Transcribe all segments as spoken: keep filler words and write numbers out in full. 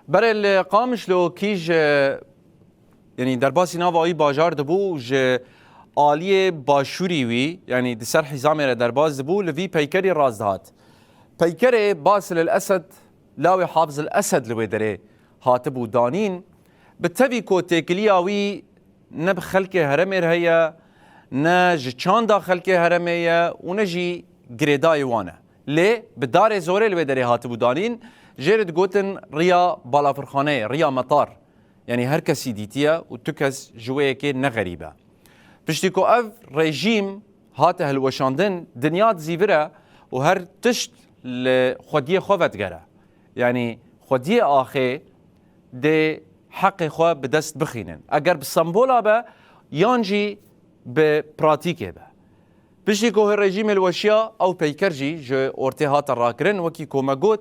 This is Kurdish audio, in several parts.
Berê li Qamişlo kî ji, yanî derbasî nava wî bajar dibû, ji aliyê başûrî wî, yanî di ser hîzamê re derbas dibû, li vî peykerî rast dihat. Peykerê Basil el Esed, lawê Hafiz el Esed li wê derê hatibû danîn, bi tevî ku têkiliya wî ne bi xelkê herêmê re heye, ne ji çanda xelkê herêmê ye û ne jî girêdayê wan e. Lê bi darê zorê li wê derê hatibû danîn, jê re digotin riya balafirxaneyê, riya metar. Yanî her kesî dîtiye û tu kes ji wê yekê ne xerîb e. Piştî ku ev rejîm hate hilweşandin, dinya dizîvir e û her tişt li xwediyê xwe vedigere. Yanî xwediyê axê dê heqê xwe bi dest bixînin. Eger bi sembola be yan jî bi pratîkê be. Piştî ku rejîmê li weşiya, ew peyker jî ji ortê hate rakirin, wekî ku me got,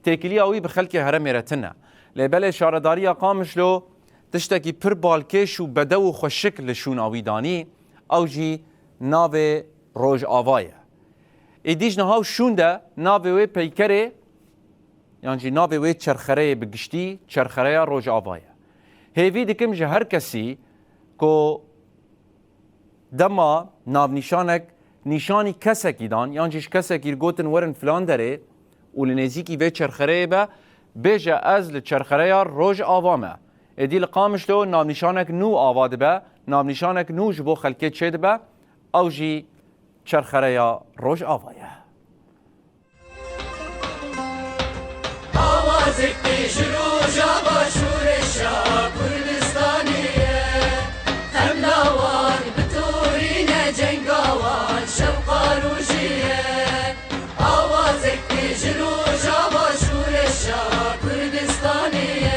têkiliya wî bi xelkê herêmê re tune. Lê belê şaredariya Qamişlo tiştekî pir balkêş û bedew û xweşik li şûna wî danî, ew jî navê Rojava ye. Êdî ji niha û şûn de navê wê peykerê yan jî navê wê çerxereyê bi giştî çerxereya Rojava ye. Hêvî dikim ji her kesî ku dema navnîşanek nîşanî kesekî dan yan jî ji kesekî gotin werin filan derê û li nêzîkî vê çerxereyê be, bêje ez li çerxereya Rojava me. Êdî li Qamişlo navnîşanek nû ava dibe, navnîşanek nû ji bo xelkê çêdibe, ew jî çerxereya Rojava ye. Awazek tê ji Rojava şûreşa Kurdistanê ye. Em lawan bitorîne cenga wan şewqa rojê ye. Awazek tê ji Rojava şûreşa Kurdistanê ye.